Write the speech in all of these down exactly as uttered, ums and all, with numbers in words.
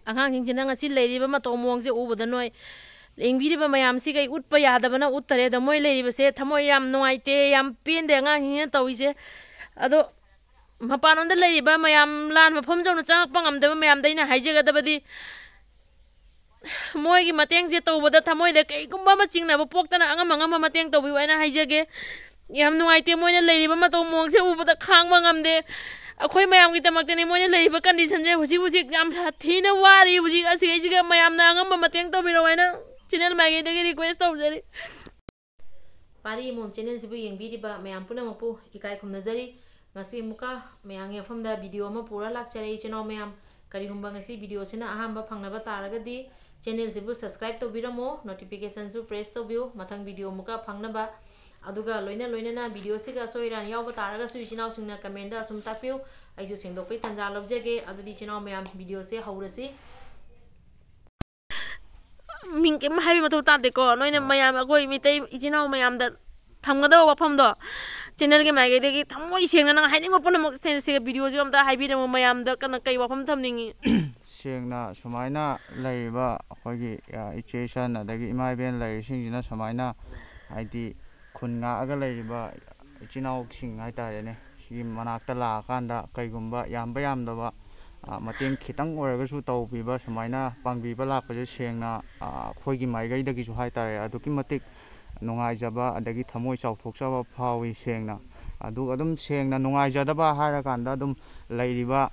ꯑꯉꯥꯡꯁꯤꯡꯁꯤꯅ ꯉꯁꯤ ꯂꯩꯔꯤꯕ ꯃꯇꯧ ꯃꯑꯣꯡꯁꯦ ꯎꯕꯗ ꯅꯣꯏ ꯌꯦꯡꯕꯤꯔꯤꯕ ꯃꯌꯥꯝꯁꯤꯒ ꯑꯩ ꯎꯠꯄ ꯌꯥꯗꯕꯅ ꯎꯠꯇꯔꯦ꯫ ꯑꯗꯣ ꯃꯣꯏ ꯂꯩꯔꯤꯕꯁꯦ ꯊꯃꯣꯏ ꯌꯥꯝ ꯅꯨꯡꯉꯥꯏꯇꯦ, ꯌꯥꯝ ꯄꯦꯟꯗꯦ ꯑꯉꯥꯡꯁꯤꯡꯁꯤꯅ ꯇꯧꯔꯤꯁꯦ꯫ ꯑꯗꯣ ꯃꯄꯥꯟꯂꯣꯝꯗ ꯂꯩꯔꯤꯕ ꯃꯌꯥꯝ, ꯂꯥꯟ ꯃꯐꯝ ꯌꯧꯅ ꯆꯪꯉꯛꯄ ꯉꯝꯗꯕ ꯃꯌꯥꯝꯗ ꯑꯩꯅ ꯍꯥꯏꯖꯒꯗꯕꯗꯤ, ꯃꯣꯏꯒꯤ ꯃꯇꯦꯡꯁꯦ ꯇꯧꯕꯗ ꯊꯃꯣꯏꯗ ꯀꯩꯒꯨꯝꯕ ꯑꯃ ꯆꯤꯡꯅꯕ ꯄꯣꯛꯇꯅ ꯑꯉꯝ ꯑꯉꯝꯕ ꯃꯇꯦꯡ ꯇꯧꯕꯤꯌꯨ ꯍꯥꯏꯅ ꯍꯥꯏꯖꯒꯦ꯫ ꯌꯥꯝ ꯅꯨꯡꯉꯥꯏꯇꯦ, ꯃꯣꯏꯅ ꯂꯩꯔꯤꯕ ꯃꯇꯧ ꯃꯑꯣꯡꯁꯦ ꯎꯕꯗ ꯈꯥꯡꯕ ꯉꯝꯗꯦ꯫ ꯑꯩꯈꯣꯏ ꯃꯌꯥꯝꯒꯤꯗꯃꯛꯇꯅꯤ ꯃꯣꯏꯅ ꯂꯩꯔꯤꯕ condition ꯁꯦ꯫ ꯍꯧꯖꯤꯛ ꯍꯧꯖꯤꯛ ꯌꯥꯝ ꯁꯥꯊꯤꯅ ꯋꯥꯔꯤ꯫ ꯍꯧꯖꯤꯛ ꯑꯁꯤꯒꯩꯁꯤꯒ ꯃꯌꯥꯝꯅ ꯑꯉꯝꯕ ꯃꯇꯦꯡ ꯇꯧꯕꯤꯔꯛꯑꯣ ꯍꯥꯏꯅ channel ꯃꯥꯏꯀꯩꯗꯒꯤ request ꯇꯧꯖꯔꯤ꯫ ꯄꯥꯔꯤ ꯑꯃꯣꯝ channel ꯁꯤꯕꯨ ꯌꯦꯡꯕꯤꯔꯤꯕ ꯃꯌꯥꯝ ꯄꯨꯝꯅꯃꯛꯄꯨ ꯏꯀꯥꯏ ꯈꯨꯝꯅꯖꯔꯤ꯫ ꯉꯁꯤ ꯑꯃꯨꯛꯀ ꯃꯌꯥꯝꯒꯤ ꯃꯐꯝꯗ video ꯑꯃ ꯄꯨꯔ ꯂꯥꯛꯆꯔꯦ, ꯏꯆꯤꯟ ꯏꯅꯥꯎ ꯃꯌꯥꯝ꯫ ꯀꯔꯤꯒꯨꯝꯕ ꯉꯁꯤ video ꯁꯤꯅ ꯑꯍꯥꯟꯕ ꯐꯪꯅꯕ ꯇꯥꯔꯒꯗꯤ, channel ꯁꯤꯕꯨ subscribe ꯇꯧꯕꯤꯔꯝꯃꯣ, notification ꯁꯨ press ꯇꯧꯕꯤꯌꯨ, ꯃꯊꯪ video ꯑꯃꯨꯛꯀ ꯐꯪꯅꯕ꯫ ꯑꯗꯨꯒ ꯂꯣꯏꯅ ꯂꯣꯏꯅꯅ video ꯁꯤꯒ ꯑꯁꯣꯏ ꯑꯔꯥꯟ ꯌꯥꯎꯕ ꯇꯥꯔꯒꯁꯨ ꯏꯆꯤꯟ ꯏꯅꯥꯎꯁꯤꯡꯅ comment ꯗ ꯑꯁꯨꯝ ꯇꯥꯛꯄꯤꯌꯨ, ꯑꯩꯁꯨ ꯁꯦꯡꯗꯣꯛꯄꯒꯤ ꯇꯥꯟꯖꯥ ꯂꯧꯖꯒꯦ꯫ ꯑꯗꯨꯗꯤ ꯏꯆꯤꯟ ꯏꯅꯥꯎ ꯃꯌꯥꯝ, video ꯁꯦ ꯍꯧꯔꯁꯤ꯫ ꯃꯤꯡ ꯀꯩꯝ ꯍꯥꯏꯕꯒꯤ ꯃꯊꯧ ꯇꯥꯗꯦꯀꯣ꯫ ꯅꯣꯏꯅ ꯑꯥ꯫ ꯃꯌꯥꯝ, ꯑꯩꯈꯣꯏ ꯃꯤꯇꯩ ꯏꯆꯤꯟ ꯏꯅꯥꯎ ꯃꯌꯥꯝꯗ ꯊꯝꯒꯗꯕ ꯋꯥꯐꯝꯗꯣ, channel ꯒꯤ ꯃꯥꯏꯀꯩꯗꯒꯤ ꯊꯃꯣꯏ ꯁꯦꯡꯅ ꯅꯪ ꯍꯥꯏꯅꯤꯡꯕ ꯄꯨꯝꯅꯃꯛ ꯁꯦ-, ꯁꯤꯒ video ꯁꯤꯒ ꯑꯝꯇ ꯍꯥꯏꯕꯤꯔꯝꯃꯨ꯫ ꯃꯌꯥꯝꯗ ꯀꯟꯅ ꯀꯩ ꯋꯥꯐꯝ ꯊꯝꯅꯤꯡꯉꯤ? ꯁꯦꯡꯅ ꯁꯨꯃꯥꯏꯅ ꯂꯩꯔꯤꯕ ꯑꯩꯈꯣꯏꯒꯤ, ꯑ, ꯏꯆꯦ ꯏꯆꯟ ꯑꯗꯒꯤ ꯏꯃꯥ ꯏꯕꯦꯟ ꯂꯩꯔꯤꯁꯤꯡꯁꯤꯅ ꯁꯨꯃꯥꯏꯅ, ꯍꯥꯏꯗꯤ, ꯈꯨꯟ ꯉꯥꯛꯑꯒ ꯂꯩꯔꯤꯕ ꯏꯆꯤꯟ ꯏꯅꯥꯎꯁꯤꯡ ꯍꯥꯏꯇꯥꯔꯦꯅꯦ, ꯁꯤꯒꯤ ꯃꯅꯥꯛꯇ ꯂꯥꯛꯑꯀꯥꯟꯗ ꯀꯩꯒꯨꯝꯕ ꯌꯥꯝꯕ ꯌꯥꯝꯗꯕ, ꯑ, ꯃꯇꯦꯡ ꯈꯤꯇꯪ ꯑꯣꯏꯔꯒꯁꯨ ꯇꯧꯕꯤꯕ, ꯁꯨꯃꯥꯏꯅ ꯄꯥꯡꯕꯤꯕ ꯂꯥꯛꯄꯁꯦ ꯁꯦꯡꯅ, ꯑ, ꯑꯩꯈꯣꯏꯒꯤ ꯃꯥꯏꯀꯩꯗꯒꯤꯁꯨ ꯍꯥꯏꯇꯥꯔꯦ, ꯑꯗꯨꯛꯀꯤ ꯃꯇꯤꯛ ꯅꯨꯡꯉꯥꯏꯖꯕ ꯑꯗꯒꯤ ꯊꯃꯣꯏ ꯆꯥꯎꯊꯣꯛꯆꯕ ꯐꯥꯎꯏ ꯁꯦꯡꯅ꯫ ꯑꯗꯨ ꯑꯗꯨꯝ ꯁꯦꯡꯅ ꯅꯨꯡꯉꯥꯏꯖꯗꯕ ꯍꯥꯏꯔꯀꯥꯟꯗ ꯑꯗꯨꯝ ꯂꯩꯔꯤꯕ,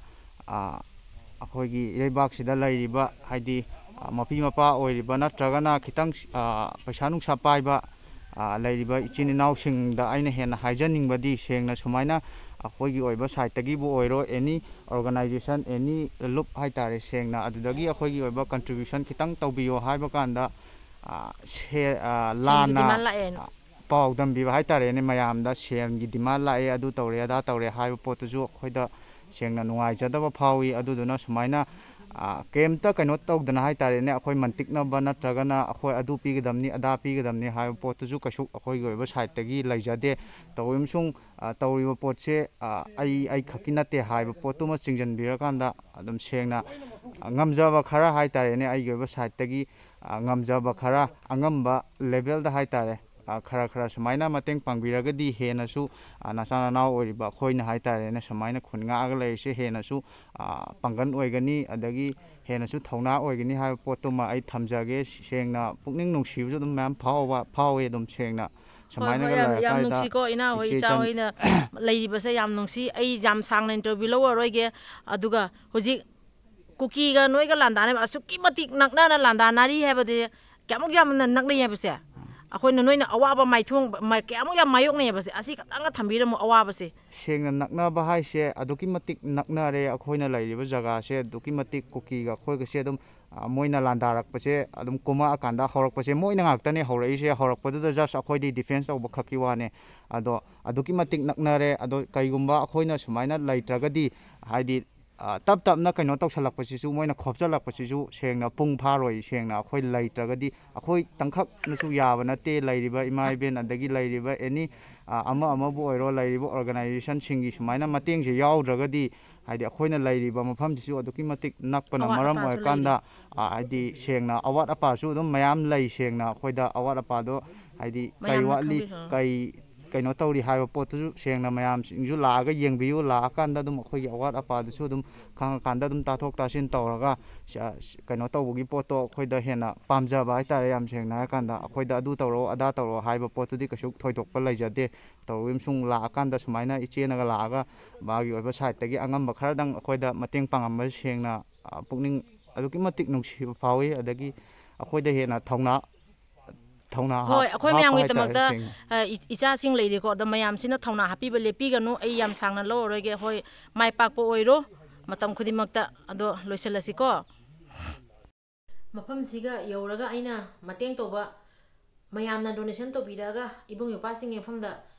ꯑ, ꯑꯩꯈꯣꯏꯒꯤ ꯏꯔꯩꯕꯥꯛꯁꯤꯗ ꯂꯩꯔꯤꯕ, ꯍꯥꯏꯗꯤ, ꯑ, ꯃꯄꯤ ꯃꯄꯥ ꯑꯣꯏꯔꯤꯕ ꯅꯠꯇ꯭ꯔꯒꯅ ꯈꯤꯇꯪ, ꯑ, ꯄꯩꯁꯥ ꯅꯨꯡꯁꯥ ꯄꯥꯏꯕ, ꯑ, ꯂꯩꯔꯤꯕ ꯏꯆꯤꯟ ꯏꯅꯥꯎꯁꯤꯡꯗ ꯑꯩꯅ ꯍꯦꯟꯅ ꯍꯥꯏꯖꯅꯤꯡꯕꯗꯤ, ꯁꯦꯡꯅ ꯁꯨꯃꯥꯏꯅ ꯑꯩꯈꯣꯏꯒꯤ ꯑꯣꯏꯕ side ꯇꯒꯤꯕꯨ ꯑꯣꯏꯔꯣ, any organization, any ꯂꯨꯞ ꯍꯥꯏꯇꯥꯔꯦ, ꯁꯦꯡꯅ ꯑꯗꯨꯗꯒꯤ ꯑꯩꯈꯣꯏꯒꯤ ꯑꯣꯏꯕ contribution ꯈꯤꯇꯪ ꯇꯧꯕꯤꯌꯣ ꯍꯥꯏꯕ ꯀꯥꯟꯗ, ꯑ, ꯁꯦ-, ꯑ, ꯁꯦꯜꯒꯤ ꯂꯥꯟꯅ, demand ꯂꯥꯛꯑꯦꯅ꯫ ꯑ, ꯄꯥꯎꯗꯝꯕꯤꯕ ꯍꯥꯏꯇꯥꯔꯦꯅꯦ, ꯃꯌꯥꯝꯗ ꯁꯦꯜꯒꯤ demand ꯂꯥꯛꯑꯦ, ꯑꯗꯨ ꯇꯧꯔꯦ, ꯑꯗꯥ ꯇꯧꯔꯦ ꯍꯥꯏꯕ ꯄꯣꯠꯇꯨꯁꯨ ꯑꯩꯈꯣꯏꯗ ꯁꯦꯡꯅ ꯅꯨꯡꯉꯥꯏꯖꯗꯕ ꯐꯥꯎꯏ꯫ ꯑꯗꯨꯗꯨꯅ ꯁꯨꯃꯥꯏꯅ, ꯑ, ꯀꯩꯝꯇ ꯀꯩꯅꯣ ꯇꯧꯗꯅ ꯍꯥꯏꯇꯥꯔꯦꯅꯦ, ꯑꯩꯈꯣꯏ ꯃꯟꯇꯤꯛꯅꯕ ꯅꯠꯇ꯭ꯔꯒꯅ ꯑꯩꯈꯣꯏ ꯑꯗꯨ ꯄꯤꯒꯗꯕꯅꯤ, ꯑꯗꯥ ꯄꯤꯒꯗꯕꯅꯤ ꯍꯥꯏꯕ ꯄꯣꯠꯇꯨꯁꯨ ꯀꯩꯁꯨ ꯑꯩꯈꯣꯏꯒꯤ ꯑꯣꯏꯕ side ꯇꯒꯤ ꯂꯩꯖꯗꯦ꯫ ꯇꯧꯔꯤꯕꯁꯨꯡ, ꯑ, ꯇꯧꯔꯤꯕ ꯄꯣꯠꯁꯦ, ꯑ, ꯑꯩ, ꯑꯩ ꯈꯛꯀꯤ ꯅꯠꯇꯦ ꯍꯥꯏꯕ ꯄꯣꯠꯇꯨꯃ ꯆꯤꯡꯁꯤꯟꯕꯤꯔꯀꯥꯟꯗ ꯑꯗꯨꯝ ꯁꯦꯡꯅ ꯉꯝꯖꯕ ꯈꯔ ꯍꯥꯏ ꯇꯥꯔꯦꯅꯦ, ꯑꯩꯒꯤ ꯑꯣꯏꯕ ꯁꯥꯏꯠꯇꯒꯤ, ꯑ, ꯉꯝꯖꯕ ꯈꯔ ꯑꯉꯝꯕ ꯂꯦꯚꯦꯜꯗ ꯍꯥꯏ ꯇꯥꯔꯦ, ꯑ, ꯈꯔ ꯈꯔ ꯁꯨꯃꯥꯏꯅ ꯃꯇꯦꯡ ꯄꯥꯡꯕꯤꯔꯒꯗꯤ ꯍꯦꯟꯅꯁꯨ, ꯑ, ꯅꯆꯥ ꯅꯅꯥꯎ ꯑꯣꯏꯔꯤꯕ ꯑꯩꯈꯣꯏꯅ ꯍꯥꯏ ꯇꯥꯔꯦꯅꯦ, ꯁꯨꯃꯥꯏꯅ ꯈꯨꯟ ꯉꯥꯛꯑꯒ ꯂꯩꯔꯤꯁꯦ ꯍꯦꯟꯅꯁꯨ, ꯑ, ꯄꯥꯡꯒꯜ ꯑꯣꯏꯒꯅꯤ, ꯑꯗꯒꯤ ꯍꯦꯟꯅꯁꯨ ꯊꯧꯅꯥ ꯑꯣꯏꯒꯅꯤ ꯍꯥꯏꯕ ꯄꯣꯠꯇꯨꯃ ꯑꯩ ꯊꯝꯖꯒꯦ꯫ ꯁꯦꯡꯅ ꯄꯨꯛꯅꯤꯡ ꯅꯨꯡꯁꯤꯕꯁꯨ ꯑꯗꯨꯝ ꯃꯌꯥꯝ ꯐꯥꯎꯕ ꯐꯥꯎꯋꯦ ꯑꯗꯨꯝ ꯁꯦꯡꯅ꯫ ꯍꯣꯏ, ꯍꯣꯏ, ꯁꯨꯃꯥꯏꯅꯒ ꯌꯥꯝ, ꯌꯥꯝ ꯂꯩꯔꯀꯥꯟꯗ ꯅꯨꯡꯁꯤꯀꯣ ꯏꯅꯥꯎ ꯍꯣꯏ, ꯏꯆꯦ ꯏꯆꯥ ꯏꯆꯟ ꯍꯣꯏꯅ ꯂꯩꯔꯤꯕꯁꯦ ꯌꯥꯝ ꯅꯨꯡꯁꯤ꯫ ꯑꯩ ꯌꯥꯝ ꯁꯥꯡꯅ ꯏꯟꯇꯔꯚ꯭ꯌꯨ ꯂꯧꯔꯔꯣꯏꯒꯦ꯫ ꯑꯗꯨꯒ ꯍꯧꯖꯤꯛ ꯀꯨꯀꯤꯒ ꯅꯣꯏꯒ ꯂꯥꯟꯗꯥꯅꯕ ꯑꯁꯨꯛꯀꯤ ꯃꯇꯤꯛ ꯅꯛꯅꯅ ꯂꯥꯟꯗꯥꯅꯔꯤ ꯍꯥꯏꯕꯗꯤ ꯀꯌꯥꯃꯨꯛ ꯌꯥꯝꯅ ꯅꯛꯅꯩ ꯍꯥꯏꯕꯁꯦ, ꯑꯩꯈꯣꯏꯅ ꯅꯣꯏꯅ ꯑꯋꯥꯕ ꯃꯥꯏꯊꯣꯡ-, ꯃꯥꯏ-, ꯀꯌꯥꯃꯨꯛ ꯌꯥꯝ ꯃꯥꯌꯣꯛꯅꯩ ꯍꯥꯏꯕꯁꯦ, ꯑꯁꯤ ꯈꯛꯇꯪꯒ ꯊꯝꯕꯤꯔꯝꯃꯣ ꯑꯋꯥꯕꯁꯦ꯫ ꯁꯦꯡꯅ ꯅꯛꯅꯕ ꯍꯥꯏꯁꯦ ꯑꯗꯨꯛꯀꯤ ꯃꯇꯤꯛ ꯅꯛꯅꯔꯦ꯫ ꯑꯩꯈꯣꯏꯅ ꯂꯩꯔꯤꯕ ꯖꯒꯥꯁꯦ ꯑꯗꯨꯛꯀꯤ ꯃꯇꯤꯛ ꯀꯨꯀꯤꯒ ꯑꯩꯈꯣꯏꯒꯁꯦ ꯑꯗꯨꯝ, ꯑ, ꯃꯣꯏꯅ ꯂꯥꯟꯗꯥꯔꯛꯄꯁꯦ ꯑꯗꯨꯝ ꯀꯨꯝꯃꯛꯑꯀꯥꯟꯗ ꯍꯧꯔꯛꯄꯁꯦ ꯃꯣꯏꯅ ꯉꯥꯛꯇꯅꯦ ꯍꯧꯔꯛꯏꯁꯦ꯫ ꯍꯧꯔꯛꯄꯗꯨꯗ just ꯑꯩꯈꯣꯏꯗꯤ ꯗꯤꯐꯦꯟꯁ ꯇꯧꯕ ꯈꯛꯀꯤ ꯋꯥꯅꯦ꯫ ꯑꯗꯣ ꯑꯗꯨꯛꯀꯤ ꯃꯇꯤꯛ ꯅꯛꯅꯔꯦ꯫ ꯑꯗꯣ ꯀꯩꯒꯨꯝꯕ ꯑꯩꯈꯣꯏꯅ ꯁꯨꯃꯥꯏꯅ ꯂꯩꯇ꯭ꯔꯒꯗꯤ, ꯍꯥꯏꯗꯤ, ꯑ, ꯇꯞ ꯇꯞꯅ ꯀꯩꯅꯣ ꯇꯧꯁꯜꯂꯛꯄꯁꯤꯁꯨ, ꯃꯣꯏꯅ ꯈꯣꯞꯆꯜꯂꯛꯄꯁꯤꯁꯨ ꯁꯦꯡꯅ ꯄꯨꯡ ꯐꯥꯔꯣꯏ꯫ ꯁꯦꯡꯅ ꯑꯩꯈꯣꯏ ꯂꯩꯇ꯭ꯔꯒꯗꯤ, ꯑꯩꯈꯣꯏ ꯇꯪꯈꯛꯅꯁꯨ ꯌꯥꯕ ꯅꯠꯇꯦ꯫ ꯂꯩꯔꯤꯕ ꯏꯃꯥ ꯏꯕꯦꯟ, ꯑꯗꯒꯤ ꯂꯩꯔꯤꯕ ꯑꯦꯅꯤ, ꯑ, ꯑꯃ ꯑꯃꯕꯨ ꯑꯣꯏꯔꯣ, ꯂꯩꯔꯤꯕ ꯑꯣꯔꯒꯅꯥꯏꯖꯦꯁꯟꯁꯤꯡꯒꯤ ꯁꯨꯃꯥꯏꯅ ꯃꯇꯦꯡꯁꯦ ꯌꯥꯎꯗ꯭ꯔꯒꯗꯤ, ꯍꯥꯏꯗꯤ ꯑꯩꯈꯣꯏꯅ ꯂꯩꯔꯤꯕ ꯃꯐꯝꯁꯤꯁꯨ ꯑꯗꯨꯛꯀꯤ ꯃꯇꯤꯛ ꯅꯛꯄꯅ ꯑꯋꯥꯠ ꯃꯔꯝ ꯑꯄꯥꯁꯨ ꯑꯣꯏꯔꯀꯥꯟꯗ, ꯂꯩꯔꯤ꯫ ꯑ, ꯍꯥꯏꯗꯤ ꯁꯦꯡꯅ ꯑꯋꯥꯠ ꯑꯄꯥꯁꯨ ꯑꯗꯨꯝ ꯃꯌꯥꯝ ꯂꯩ꯫ ꯁꯦꯡꯅ ꯑꯩꯈꯣꯏꯗ ꯑꯋꯥꯠ ꯑꯄꯥꯗꯣ, ꯍꯥꯏꯗꯤ ꯀꯩ ꯃꯌꯥꯝꯅ ꯋꯥꯠꯂꯤ, ꯈꯪꯕꯤ-, ꯑ꯫ ꯀꯩ ꯀꯩꯅꯣ ꯇꯧꯔꯤ ꯍꯥꯏꯕ ꯄꯣꯠꯇꯨꯁꯨ ꯁꯦꯡꯅ ꯃꯌꯥꯝꯁꯤꯡꯁꯨ ꯂꯥꯛꯑꯒ ꯌꯦꯡꯕꯤꯌꯨ꯫ ꯂꯥꯛꯑꯀꯥꯟꯗ ꯑꯗꯨꯝ ꯑꯩꯈꯣꯏꯒꯤ ꯑꯋꯥꯠ ꯑꯄꯥꯗꯨꯁꯨ ꯑꯗꯨꯝ ꯈꯪꯉꯀꯥꯟꯗ ꯑꯗꯨꯝ ꯇꯥꯊꯣꯛ ꯇꯥꯁꯤꯟ ꯇꯧꯔꯒ ꯁ-, ꯀꯩꯅꯣ ꯇꯧꯕꯒꯤ ꯄꯣꯠꯇꯣ ꯑꯩꯈꯣꯏꯗ ꯍꯦꯟꯅ ꯄꯥꯝꯖꯕ ꯍꯥꯏꯇꯥꯔꯦ꯫ ꯌꯥꯝ ꯁꯦꯡꯅ ꯍꯥꯏꯔꯀꯥꯟꯗ ꯑꯩꯈꯣꯏꯗ ꯑꯗꯨ ꯇꯧꯔꯛꯑꯣ, ꯑꯗꯥ ꯇꯧꯔꯛꯑꯣ ꯍꯥꯏꯕ ꯄꯣꯠꯇꯨꯗꯤ ꯀꯩꯁꯨ ꯊꯣꯏꯗꯣꯛꯄ ꯂꯩꯖꯗꯦ꯫ ꯇꯧꯔꯤꯕ ꯁꯨꯝ ꯂꯥꯛꯑꯀꯥꯟꯗ ꯁꯨꯃꯥꯏꯅ ꯏꯆꯦꯅꯒ ꯂꯥꯛꯑꯒ ꯃꯥꯒꯤ ꯑꯣꯏꯕ ꯁꯥꯏꯠꯇꯒꯤ ꯑꯉꯝꯕ ꯈꯔꯗꯪ ꯑꯩꯈꯣꯏꯗ ꯃꯇꯦꯡ ꯄꯥꯡꯉꯝꯕ ꯁꯦꯡꯅ, ꯑ, ꯄꯨꯛꯅꯤꯡ ꯑꯗꯨꯛꯀꯤ ꯃꯇꯤꯛ ꯅꯨꯡꯁꯤꯕ ꯐꯥꯎꯏ꯫ ꯑꯗꯒꯤ ꯑꯩꯈꯣꯏꯗ ꯍꯦꯟꯅ ꯊꯧꯅꯥ, ꯊꯧꯅꯥ ꯍꯣꯏ, ꯍꯥꯞ-, ꯑꯩꯈꯣꯏ ꯍꯥꯞꯄ ꯍꯥꯏꯇꯥꯔꯦ ꯃꯌꯥꯝꯒꯤꯗꯃꯛꯇ, ꯁꯦꯡꯅ꯫ ꯑ, ꯏ-, ꯏꯆꯥꯁꯤꯡ ꯂꯩꯔꯤꯀꯣ, ꯑꯗꯣ ꯃꯌꯥꯝꯁꯤꯅ ꯊꯧꯅꯥ ꯍꯥꯞꯄꯤꯕ ꯂꯦꯞꯄꯤꯒꯅꯨ꯫ ꯑꯩ ꯌꯥꯝ ꯁꯥꯡꯅ ꯂꯧꯔꯔꯣꯏꯒꯦ꯫ ꯍꯣꯏ, ꯃꯥꯏ ꯄꯥꯛꯄ ꯑꯣꯏꯔꯣ ꯃꯇꯝ ꯈꯨꯗꯤꯡꯃꯛꯇ꯫ ꯑꯗꯣ ꯂꯣꯏꯁꯤꯜꯂꯁꯤꯀꯣ꯫ ꯃꯐꯝꯁꯤꯒ ꯌꯧꯔꯒ ꯑꯩꯅ ꯃꯇꯦꯡ ꯇꯧꯕ, ꯃꯌꯥꯝꯅ ꯗꯣꯅꯦꯁꯟ ꯇꯧꯕꯤꯔꯛꯑꯒ ꯏꯕꯨꯡ ꯏꯄ꯭ꯋꯥꯁꯤꯡꯒꯤ ꯃꯐꯝꯗ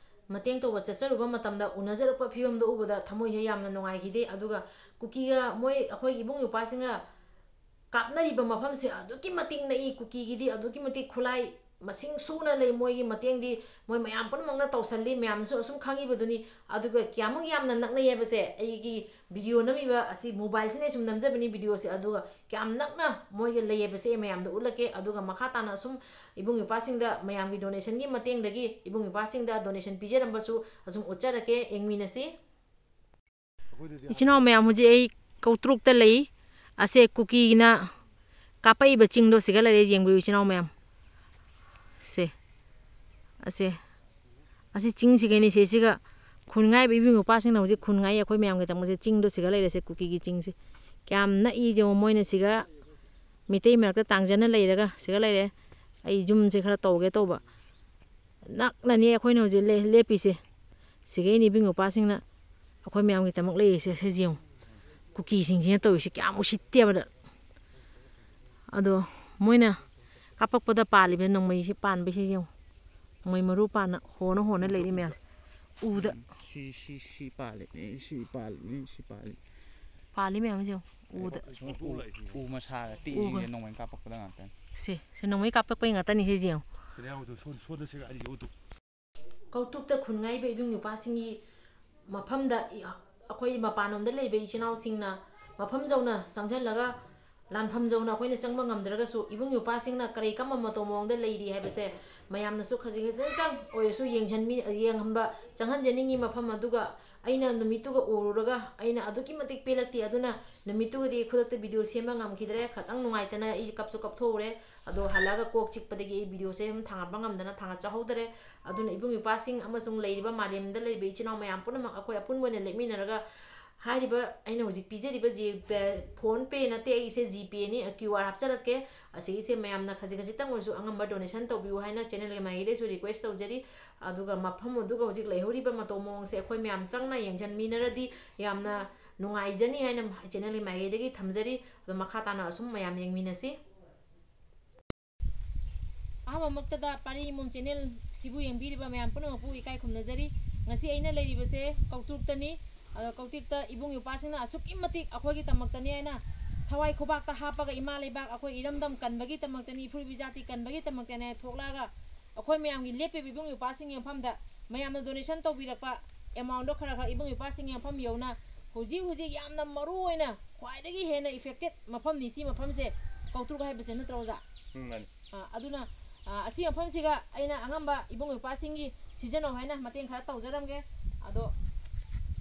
ꯃꯇꯦꯡ ꯇꯧꯕ ꯆꯠꯆꯔꯨꯕ ꯃꯇꯝꯗ ꯎꯅꯖꯔꯛꯄ ꯐꯤꯕꯝꯗꯣ ꯎꯕꯗ ꯊꯃꯣꯏꯁꯦ ꯌꯥꯝꯅ ꯅꯨꯡꯉꯥꯏꯈꯤꯗꯦ꯫ ꯑꯗꯨꯒ ꯀꯨꯀꯤꯒ ꯃꯣꯏ, ꯑꯩꯈꯣꯏ ꯏꯕꯨꯡ ꯏꯄ꯭ꯋꯥꯁꯤꯡꯒ ꯀꯥꯞꯅꯔꯤꯕ ꯃꯐꯝꯁꯦ ꯑꯗꯨꯛꯀꯤ ꯃꯇꯤꯛ ꯅꯛꯏ꯫ ꯀꯨꯀꯤꯒꯤꯗꯤ ꯑꯗꯨꯛꯀꯤ ꯃꯇꯤꯛ ꯈꯨꯠꯂꯥꯏ ꯃꯁꯤꯡ ꯁꯨꯅ ꯂꯩ꯫ ꯃꯣꯏꯒꯤ ꯃꯇꯦꯡꯗꯤ ꯃꯣꯏ ꯃꯌꯥꯝ ꯄꯨꯝꯅꯃꯛꯅ ꯇꯧꯁꯜꯂꯤ, ꯃꯌꯥꯝꯅꯁꯨ ꯑꯁꯨꯝ ꯈꯪꯉꯤꯕꯗꯨꯅꯤ꯫ ꯑꯗꯨꯒ ꯀꯌꯥꯃꯨꯛ ꯌꯥꯝꯅ ꯅꯛꯅꯩ ꯍꯥꯏꯕꯁꯦ, ꯑꯩꯒꯤ ꯚꯤꯗꯤꯑꯣ ꯅꯝꯃꯤꯕ ꯑꯁꯤ ꯃꯣꯕꯥꯏꯜꯁꯤꯅ ꯁꯨꯝ ꯅꯝꯖꯕꯅꯤ ꯚꯤꯗꯤꯑꯣꯁꯦ, ꯑꯗꯨꯒ ꯀꯌꯥꯝ ꯅꯛꯅ ꯃꯣꯏꯒ ꯂꯩ ꯍꯥꯏꯕꯁꯦ ꯑꯩ ꯃꯌꯥꯝꯗ ꯎꯠꯂꯛꯀꯦ꯫ ꯑꯗꯨꯒ ꯃꯈꯥ ꯇꯥꯅ ꯑꯁꯨꯝ ꯏꯕꯨꯡ ꯏꯄ꯭ꯋꯥꯁꯤꯡꯗ ꯃꯌꯥꯝꯒꯤ ꯗꯣꯅꯦꯁꯟꯒꯤ ꯃꯇꯦꯡꯗꯒꯤ ꯏꯕꯨꯡ ꯏꯄ꯭ꯋꯥꯁꯤꯡꯗ ꯗꯣꯅꯦꯁꯟ ꯄꯤꯖꯔꯝꯕꯁꯨ ꯑꯁꯨꯝ ꯎꯠꯆꯔꯛꯀꯦ, ꯌꯦꯡꯃꯤꯟꯅꯁꯤ꯫ ꯏꯆꯤꯟ ꯏꯅꯥꯎ ꯃꯌꯥꯝ, ꯍꯧꯖꯤꯛ ꯑꯩ ꯀꯧꯇ꯭ꯔꯨꯛꯇ ꯂꯩ꯫ ꯑꯁꯦ ꯀꯨꯀꯤꯅ ꯀꯥꯞꯄꯛꯏꯕ ꯆꯤꯡꯗꯣ ꯁꯤꯒ ꯂꯩꯔꯦ, ꯌꯦꯡꯕꯤꯌꯨ ꯏꯆꯤꯟ ꯏꯅꯥꯎ ꯃꯌꯥꯝ꯫ ꯁꯦ, ꯑꯁꯦ, ꯑꯁꯤ ꯆꯤꯡꯁꯤꯒꯩꯅꯤ꯫ ꯁꯤꯁꯤꯒ ꯈꯨꯟ ꯉꯥꯏꯕ ꯏꯕꯨꯡ ꯏꯄ꯭ꯋꯥꯁꯤꯡꯅ ꯍꯧꯖꯤꯛ ꯈꯨꯟ ꯉꯥꯏ ꯑꯩꯈꯣꯏ ꯃꯌꯥꯝꯒꯤꯗꯃꯛꯁꯦ꯫ ꯆꯤꯡꯗꯣ ꯁꯤꯒ ꯂꯩꯔꯦꯁꯦ, ꯀꯨꯀꯤꯒꯤ ꯆꯤꯡꯁꯦ꯫ ꯀꯌꯥꯝ ꯅꯛꯏ ꯌꯦꯡꯉꯣ, ꯃꯣꯏꯅ ꯁꯤꯒ ꯃꯤꯇꯩ ꯃꯔꯛꯇ ꯇꯥꯡꯖꯅ ꯂꯩꯔꯒ ꯁꯤꯒ ꯂꯩꯔꯦ꯫ ꯑꯩ ꯌꯨꯝꯁꯦ ꯈꯔ ꯇꯧꯒꯦ ꯇꯧꯕ꯫ ꯅꯛꯅꯅꯤ ꯑꯩꯈꯣꯏꯅ ꯍꯧꯖꯤꯛ ꯂꯦ-, ꯂꯦꯞꯄꯤꯁꯦ꯫ ꯁꯤꯒꯩꯅꯤ ꯏꯕꯨꯡ ꯏꯄ꯭ꯋꯥꯁꯤꯡꯅ ꯑꯩꯈꯣꯏ ꯃꯌꯥꯝꯒꯤꯗꯃꯛ ꯂꯩꯔꯤꯁꯦ꯫ ꯁꯦ ꯌꯦꯡꯉꯨ, ꯀꯨꯀꯤꯁꯤꯡꯁꯤꯅ ꯇꯧꯔꯤꯁꯦ ꯀꯌꯥꯝ ꯎꯁꯤꯠꯇꯦꯕꯗ꯫ ꯑꯗꯣ ꯃꯣꯏꯅ ꯀꯥꯞꯄꯛꯄꯗ ꯄꯥꯜꯂꯤꯕ ꯅꯣꯡꯃꯩꯁꯦ, ꯄꯥꯟꯕꯁꯦ ꯌꯦꯡꯉꯨ꯫ ꯅꯣꯡꯃꯩ ꯃꯔꯨ ꯄꯥꯟꯅ ꯍꯣꯅ ꯍꯣꯅ ꯂꯩꯔꯤ ꯃꯌꯥꯝꯁꯦ꯫ ꯎꯗ꯫ ꯎꯝ, ꯁꯤ, ꯁꯤ, ꯁꯤ ꯄꯥꯜꯂꯤꯅꯦ, ꯁꯤ ꯄꯥꯜꯂꯤꯅꯦ, ꯁꯤ ꯄꯥꯜꯂꯤ꯫ ꯄꯥꯜꯂꯤ ꯃꯌꯥꯝꯁꯦ ꯌꯦꯡꯉꯨ, ꯎꯗ꯫ ꯎ, ꯎ ꯃꯁꯥꯗ ꯇꯦꯛꯏꯁꯤꯡꯁꯦ ꯎꯒ꯫ ꯅꯣꯡꯃꯩ ꯀꯥꯞꯄꯛꯄꯗ ꯉꯥꯛꯇꯅꯤ꯫ ꯁꯦ, ꯁꯦ ꯅꯣꯡꯃꯩ ꯀꯥꯞꯄꯛꯄꯩ ꯉꯥꯛꯇꯅꯤ ꯁꯦ ꯌꯦꯡꯉꯨ꯫ ꯁꯤꯗ ꯌꯥꯎꯗꯣ, ꯁꯣꯟ-, ꯁꯣꯟꯗ ꯁꯤꯒ ꯑꯅꯤ ꯌꯥꯎꯗꯣ꯫ ꯀꯧꯇ꯭ꯔꯨꯛꯇ ꯈꯨꯟ ꯉꯥꯏꯕ ꯏꯕꯨꯡ ꯏꯄ꯭ꯋꯥꯁꯤꯡꯒꯤ ꯃꯐꯝꯗ ꯏ-, ꯑꯩꯈꯣꯏ ꯃꯄꯥꯟꯂꯣꯝꯗ ꯂꯩꯕ ꯏꯆꯤꯟ ꯏꯅꯥꯎꯁꯤꯡꯅ ꯃꯐꯝ ꯌꯧꯅ ꯆꯪꯁꯤꯜꯂꯒ, ꯂꯥꯟꯐꯝ ꯌꯧꯅ ꯑꯩꯈꯣꯏꯅ ꯆꯪꯕ ꯉꯝꯗ꯭ꯔꯒꯁꯨ, ꯏꯕꯨꯡ ꯏꯄ꯭ꯋꯥꯁꯤꯡꯅ ꯀꯔꯤ ꯀꯔꯝꯕ ꯃꯇꯧ ꯃꯑꯣꯡꯗ ꯂꯩꯔꯤ ꯍꯥꯏꯕꯁꯦ ꯃꯌꯥꯝꯅꯁꯨ ꯈꯖꯤꯛ ꯈꯖꯤꯛꯇꯪ ꯑꯣꯏꯔꯁꯨ ꯌꯦꯡꯁꯤꯟꯃꯤ-, ꯌꯦꯡꯍꯟꯕ, ꯆꯪꯍꯟꯖꯅꯤꯡꯉꯤ꯫ ꯃꯐꯝ ꯑꯗꯨꯒ ꯑꯩꯅ ꯅꯨꯃꯤꯠꯇꯨꯒ ꯎꯔꯨꯔꯒ ꯑꯩꯅ ꯑꯗꯨꯛꯀꯤ ꯃꯇꯤꯛ ꯄꯦꯜꯂꯛꯇꯦ꯫ ꯑꯗꯨꯅ ꯅꯨꯃꯤꯠꯇꯨꯒꯗꯤ ꯈꯨꯗꯛꯇ ꯚꯤꯗꯤꯑꯣ ꯁꯦꯝꯕ ꯉꯝꯈꯤꯗ꯭ꯔꯦ꯫ ꯈꯇꯪ ꯅꯨꯡꯉꯥꯏꯇꯅ ꯑꯩ ꯀꯞꯁꯨ ꯀꯞꯊꯣꯛꯎꯔꯦ꯫ ꯑꯗꯣ ꯍꯜꯂꯛꯑꯒ ꯀꯣꯛ ꯆꯤꯛꯄꯗꯒꯤ ꯑꯩ ꯚꯤꯗꯤꯑꯣꯁꯦ ꯑꯗꯨꯝ ꯊꯥꯡꯒꯠꯄ ꯉꯝꯗꯅ ꯊꯥꯡꯒꯠꯆꯍꯧꯗꯔꯦ꯫ ꯑꯗꯨꯅ ꯏꯕꯨꯡ ꯏꯄ꯭ꯋꯥꯁꯤꯡ ꯑꯃꯁꯨꯡ ꯂꯩꯔꯤꯕ ꯃꯥꯂꯦꯝꯗ ꯂꯩꯔꯤꯕ ꯏꯆꯤꯜ ꯏꯅꯥꯎ ꯃꯌꯥꯝ ꯄꯨꯝꯅꯃꯛ ꯑꯩꯈꯣꯏ ꯑꯄꯨꯟꯕ ꯑꯣꯏꯅ ꯂꯦꯞꯃꯤꯟꯅꯔꯒ ꯍꯥꯏꯔꯤꯕ ꯑꯩꯅ ꯍꯧꯖꯤꯛ ꯄꯤꯖꯔꯤꯕ ꯖꯤ-, ꯄꯦ-, PhonePe ꯅꯠꯇꯦ, ꯑꯩꯒꯤꯁꯦ GPayꯅꯤ, QR ꯍꯥꯞꯆꯔꯛꯀꯦ꯫ ꯑꯁꯤꯒꯤꯁꯦ ꯃꯌꯥꯝꯅ ꯈꯖꯤꯛ ꯈꯖꯤꯛꯇꯪ ꯑꯣꯏꯔꯁꯨ ꯑꯉꯝꯕ donation ꯇꯧꯕꯤꯌꯨ ꯍꯥꯏꯅ channelꯒꯤ ꯃꯥꯏꯀꯩꯗꯩꯁꯨ request ꯇꯧꯖꯔꯤ꯫ ꯑꯗꯨꯒ ꯃꯐꯝ ꯑꯗꯨꯒ ꯍꯧꯖꯤꯛ ꯂꯩꯍꯧꯔꯤꯕ ꯃꯇꯧ ꯃꯑꯣꯡꯁꯦ ꯑꯩꯈꯣꯏ ꯃꯌꯥꯝ ꯆꯪꯅ ꯌꯦꯡꯁꯤꯟꯃꯤꯟꯅꯔꯗꯤ ꯌꯥꯝꯅ ꯅꯨꯡꯉꯥꯏꯖꯅꯤ ꯍꯥꯏꯅ channelꯒꯤ ꯃꯥꯏꯀꯩꯗꯒꯤ ꯊꯝꯖꯔꯤ꯫ ꯑꯗꯣ ꯃꯈꯥ ꯇꯥꯅ ꯑꯁꯨꯝ ꯃꯌꯥꯝ ꯌꯦꯡꯃꯤꯟꯅꯁꯤ꯫ ꯑꯍꯥꯟꯕꯃꯛꯇꯗ ꯄꯥꯔꯤ ꯏꯃꯣꯝ channel ꯁꯤꯕꯨ ꯌꯦꯡꯕꯤꯔꯤꯕ ꯃꯌꯥꯝ ꯄꯨꯝꯅꯃꯛꯄꯨ ꯏꯀꯥꯏ ꯈꯨꯝꯅꯖꯔꯤ꯫ ꯉꯁꯤ ꯑꯩꯅ ꯂꯩꯔꯤꯕꯁꯦ ꯀꯧꯇ꯭ꯔꯨꯛꯇꯅꯤ꯫ ꯑꯗꯣ ꯀꯧꯇ꯭ꯔꯨꯛꯇ ꯏꯕꯨꯡ ꯏꯄ꯭ꯋꯥꯁꯤꯡꯅ ꯑꯁꯨꯛꯀꯤ ꯃꯇꯤꯛ ꯑꯩꯈꯣꯏꯒꯤꯗꯃꯛꯇꯅꯤ ꯍꯥꯏꯅ ꯊꯋꯥꯏ ꯈꯨꯕꯥꯛꯇ ꯍꯥꯞꯄꯒ ꯏꯃꯥ ꯂꯩꯕꯥꯛ ꯑꯩꯈꯣꯏ ꯏꯔꯝꯗꯝ ꯀꯟꯕꯒꯤꯗꯃꯛꯇꯅꯤ, ꯏꯐꯨꯔꯨꯞ ꯏꯖꯥꯇꯤ ꯀꯟꯕꯒꯤꯗꯃꯛꯇꯅꯤ ꯍꯥꯏꯅ ꯊꯣꯛꯂꯛꯑꯒ ꯑꯩꯈꯣꯏ ꯃꯌꯥꯝꯒꯤ ꯂꯦꯞꯄꯤꯕ ꯏꯕꯨꯡ ꯏꯄ꯭ꯋꯥꯁꯤꯡꯒꯤ ꯃꯐꯝꯗ ꯃꯌꯥꯝꯅ donation ꯇꯧꯕꯤꯔꯛꯄ amountꯗꯣ ꯈꯔ ꯈꯔ ꯏꯕꯨꯡ ꯏꯄ꯭ꯋꯥꯁꯤꯡꯒꯤ ꯃꯐꯝ ꯌꯧꯅ ꯍꯧꯖꯤꯛ ꯍꯧꯖꯤꯛ ꯌꯥꯝꯅ ꯃꯔꯨ ꯑꯣꯏꯅ ꯈ꯭ꯋꯥꯏꯗꯒꯤ ꯍꯦꯟꯅ effective ꯃꯐꯝꯅꯤ ꯁꯤ ꯃꯐꯝꯁꯦ, ꯀꯧꯇ꯭ꯔꯨꯛ ꯍꯥꯏꯕꯁꯦ, ꯅꯠꯇ꯭ꯔꯣ ꯑꯣꯖꯥ? ꯎꯝ, ꯃꯥꯅꯤ꯫ ꯑ, ꯑꯗꯨꯅ, ꯑ, ꯑꯁꯤ ꯃꯐꯝꯁꯤꯒ ꯑꯩꯅ ꯑꯉꯝꯕ ꯏꯕꯨꯡ ꯏꯄ꯭ꯋꯥꯁꯤꯡꯒꯤ ꯁꯤꯖꯤꯟꯅꯧ ꯍꯥꯏꯅ ꯃꯇꯦꯡ ꯈꯔ ꯇꯧꯖꯔꯝꯒꯦ꯫ ꯑꯗꯣ,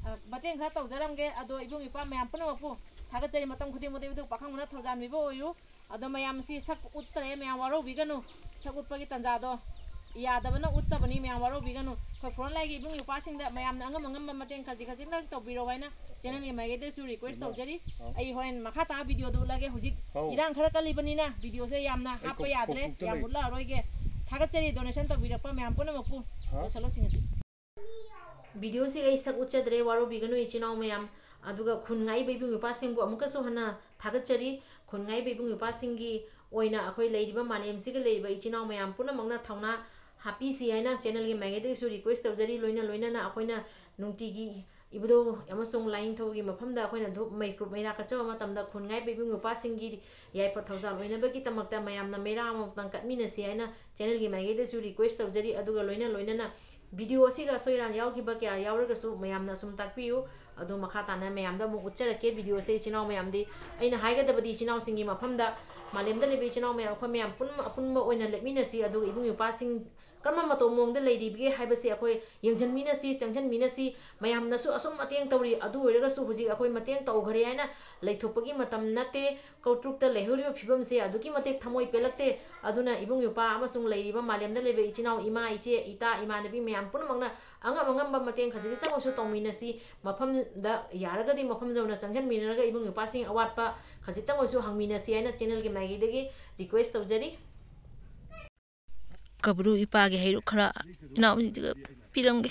ꯑ, ꯃꯇꯦꯡ ꯈꯔ ꯇꯧꯖꯔꯝꯒꯦ꯫ ꯑꯗꯣ ꯏꯕꯨꯡ ꯏꯄ꯭ꯋꯥ ꯃꯌꯥꯝ ꯄꯨꯝꯅꯃꯛꯄꯨ ꯊꯥꯒꯠꯆꯔꯤ꯫ ꯃꯇꯝ ꯈꯨꯗꯤꯡꯃꯛꯇ ꯏꯕꯨꯡ ꯄꯥꯈꯪꯕꯅ ꯊꯧꯖꯥꯟꯕꯤꯕ ꯑꯣꯏꯌꯨ꯫ ꯑꯗꯣ ꯃꯌꯥꯝꯁꯤ ꯁꯛ ꯎꯠꯇ꯭ꯔꯦ, ꯃꯌꯥꯝ ꯋꯥꯔꯧꯕꯤꯒꯅꯨ꯫ ꯁꯛ ꯎꯠꯄꯒꯤ ꯇꯥꯟꯖꯥꯗꯣ ꯌꯥꯗꯕꯅ ꯎꯠꯇꯕꯅꯤ, ꯃꯌꯥꯝ ꯋꯥꯔꯧꯕꯤꯒꯅꯨ꯫ ꯑꯩꯈꯣꯏ front lineꯒꯤ ꯏꯕꯨꯡ ꯏꯄ꯭ꯋꯥꯁꯤꯡꯗ ꯃꯌꯥꯝꯅ ꯑꯉꯝ ꯑꯉꯝꯕ ꯃꯇꯦꯡ ꯈꯖꯤꯛ ꯈꯖꯤꯛꯇꯪ ꯇꯧꯕꯤꯔꯣ ꯍꯥꯏꯅ channelꯒꯤ ꯃꯥꯏꯀꯩꯗꯒꯤꯁꯨ request ꯇꯧꯖꯔꯤ꯫ ꯑꯩ ꯍꯣꯔꯦꯟ ꯃꯈꯥ ꯇꯥꯕ videoꯗ ꯎꯠꯂꯒꯦ꯫ ꯍꯧꯖꯤꯛ ꯏꯔꯥꯡ ꯈꯔ ꯀꯜꯂꯤꯕꯅꯤꯅ videoꯁꯦ ꯌꯥꯝꯅ ꯍꯥꯞꯄ ꯌꯥꯗ꯭ꯔꯦ, ꯌꯥꯝ ꯎꯠꯂꯛꯑꯔꯣꯏꯒꯦ꯫ ꯊꯥꯒꯠꯆꯔꯤ donation ꯇꯧꯕꯤꯔꯛꯄ ꯃꯌꯥꯝ ꯄꯨꯝꯅꯃꯛꯄꯨ꯫ ꯍꯥ? ꯂꯣꯏꯁꯤꯜꯂꯣ ꯁꯤꯡꯉꯗꯤ꯫ Videoꯁꯤ ꯑꯩ ꯁꯛ ꯎꯠꯆꯗ꯭ꯔꯦ, ꯋꯥꯔꯧꯕꯤꯒꯅꯨ ꯏꯆꯤꯟ ꯏꯅꯥꯎ ꯃꯌꯥꯝ꯫ ꯑꯗꯨꯒ ꯈꯨꯟ ꯉꯥꯛꯏꯕ ꯏꯕꯨꯡ ꯏꯄ꯭ꯋꯥꯁꯤꯡꯕꯨ ꯑꯃꯨꯛꯀꯁꯨ ꯍꯟꯅ ꯊꯥꯒꯠꯆꯔꯤ꯫ ꯈꯨꯟ ꯉꯥꯛꯏꯕ ꯏꯕꯨꯡ ꯏꯄ꯭ꯋꯥꯁꯤꯡꯒꯤ ꯑꯣꯏꯅ ꯑꯩꯈꯣꯏ ꯂꯩꯔꯤꯕ ꯃꯥꯂꯦꯝꯁꯤꯒ ꯂꯩꯔꯤꯕ ꯏꯆꯤꯟ ꯏꯅꯥꯎ ꯃꯌꯥꯝ ꯄꯨꯝꯅꯃꯛꯅ ꯊꯧꯅꯥ ꯍꯥꯞꯄꯤꯁꯤ ꯍꯥꯏꯅ channelꯒꯤ ꯃꯥꯏꯀꯩꯗꯒꯤꯁꯨ request ꯇꯧꯖꯔꯤ꯫ ꯂꯣꯏꯅ ꯂꯣꯏꯅꯅ ꯑꯩꯈꯣꯏꯅ ꯅꯨꯡꯇꯤꯒꯤ ꯏꯕꯨꯙꯧ ꯑꯃꯁꯨꯡ ꯂꯥꯏꯅꯤꯡꯊꯧꯒꯤ ꯃꯐꯝꯗ ꯑꯩꯈꯣꯏꯅ ꯙꯨꯞ ꯃꯩꯀ꯭ꯔꯨꯞ ꯃꯩꯔꯥ ꯀꯠꯆꯕ ꯃꯇꯝꯗ ꯈꯨꯟ ꯉꯥꯛꯏꯕ ꯏꯕꯨꯡ ꯏꯄ꯭ꯋꯥꯁꯤꯡꯒꯤ ꯌꯥꯏꯐ ꯊꯧꯖꯥꯜ ꯑꯣꯏꯅꯕꯒꯤꯗꯃꯛꯇ ꯃꯌꯥꯝꯅ ꯃꯩꯔꯥ ꯑꯃꯃꯝꯇꯪ ꯀꯠꯃꯤꯟꯅꯁꯤ ꯍꯥꯏꯅ channelꯒꯤ ꯃꯥꯏꯀꯩꯗꯁꯨ request ꯇꯧꯖꯔꯤ꯫ ꯑꯗꯨꯒ ꯂꯣꯏꯅ ꯂꯣꯏꯅꯅ video ꯑꯁꯤꯒ ꯑꯁꯣꯏ ꯑꯔꯥꯟ ꯌꯥꯎꯈꯤꯕ ꯀꯌꯥ ꯌꯥꯎꯔꯒꯁꯨ ꯃꯌꯥꯝꯅ ꯑꯁꯨꯝ ꯇꯥꯛꯄꯤꯌꯨ꯫ ꯑꯗꯨ ꯃꯈꯥ ꯇꯥꯅ ꯃꯌꯥꯝꯗ ꯑꯃꯨꯛ ꯎꯠꯆꯔꯛꯀꯦ꯫ Videoꯁꯦ ꯏꯆꯤꯟ ꯏꯅꯥꯎ ꯃꯌꯥꯝꯗꯤ ꯑꯩꯅ ꯍꯥꯏꯒꯗꯕꯗꯤ ꯏꯆꯤꯟ ꯏꯅꯥꯎꯁꯤꯡꯒꯤ ꯃꯐꯝꯗ ꯃꯥꯂꯦꯝꯗ ꯂꯩꯕ ꯏꯆꯤꯟ ꯏꯅꯥꯎ ꯃꯌꯥꯝ ꯑꯩꯈꯣꯏ ꯃꯌꯥꯝ ꯄꯨꯟꯅ ꯑꯄꯨꯟꯕ ꯑꯣꯏꯅ ꯂꯦꯞꯃꯤꯟꯅꯁꯤ꯫ ꯑꯗꯨꯒ ꯏꯕꯨꯡ ꯏꯄ꯭ꯋꯥꯁꯤꯡ ꯀꯔꯝꯕ ꯃꯇꯧ ꯃꯑꯣꯡꯗ ꯂꯩꯔꯤꯕꯒꯦ ꯍꯥꯏꯕꯁꯤ ꯑꯩꯈꯣꯏ ꯌꯦꯡꯁꯤꯟꯃꯤꯟꯅꯁꯤ, ꯆꯪꯁꯤꯟꯃꯤꯟꯅꯁꯤ꯫ ꯃꯌꯥꯝꯅꯁꯨ ꯑꯁꯨꯝ ꯃꯇꯦꯡ ꯇꯧꯔꯤ, ꯑꯗꯨ ꯑꯣꯏꯔꯒꯁꯨ ꯍꯧꯖꯤꯛ ꯑꯩꯈꯣꯏ ꯃꯇꯦꯡ ꯇꯧꯈ꯭ꯔꯦ ꯍꯥꯏꯅ ꯂꯩꯊꯣꯛꯄꯒꯤ ꯃꯇꯝ ꯅꯠꯇꯦ꯫ ꯀꯧꯇ꯭ꯔꯨꯛꯇ ꯂꯩꯍꯧꯔꯤꯕ ꯐꯤꯕꯝꯁꯦ ꯑꯗꯨꯛꯀꯤ ꯃꯇꯤꯛ ꯊꯃꯣꯏ ꯄꯦꯜꯂꯛꯇꯦ꯫ ꯑꯗꯨꯅ ꯏꯕꯨꯡ ꯏꯄ꯭ꯋꯥ ꯑꯃꯁꯨꯡ ꯂꯩꯔꯤꯕ ꯃꯥꯂꯦꯝꯗ ꯂꯩꯕ ꯏꯆꯤꯟ ꯏꯅꯥꯎ, ꯏꯃꯥ, ꯏꯆꯦ, ꯏꯇꯥ, ꯏꯃꯥꯟꯅꯕꯤ ꯃꯌꯥꯝ ꯄꯨꯝꯅꯃꯛꯅ ꯑꯉꯝ ꯑꯉꯝꯕ ꯃꯇꯦꯡ ꯈꯖꯤꯛꯇꯪ ꯑꯣꯏꯔꯁꯨ ꯇꯧꯃꯤꯟꯅꯁꯤ꯫ ꯃꯐꯝꯗ ꯌꯥꯔꯒꯗꯤ ꯃꯐꯝ ꯌꯧꯅ ꯆꯪꯁꯤꯟꯃꯤꯟꯅꯔꯒ ꯏꯕꯨꯡ ꯏꯄ꯭ꯋꯥꯁꯤꯡ ꯑꯋꯥꯠꯄ ꯈꯖꯤꯛꯇꯪ ꯑꯣꯏꯔꯁꯨ ꯍꯪꯃꯤꯟꯅꯁꯤ ꯍꯥꯏꯅ channelꯒꯤ ꯃꯥꯏꯀꯩꯗꯒꯤ request ꯇꯧꯖꯔꯤ꯫ ꯀꯕ꯭ꯔꯨ ꯏꯄꯥꯒꯤ ꯍꯩꯔꯨꯛ ꯈꯔ ꯏꯅꯥꯎꯁꯤꯡꯁꯤꯒ ꯄꯤꯔꯝꯒꯦ꯫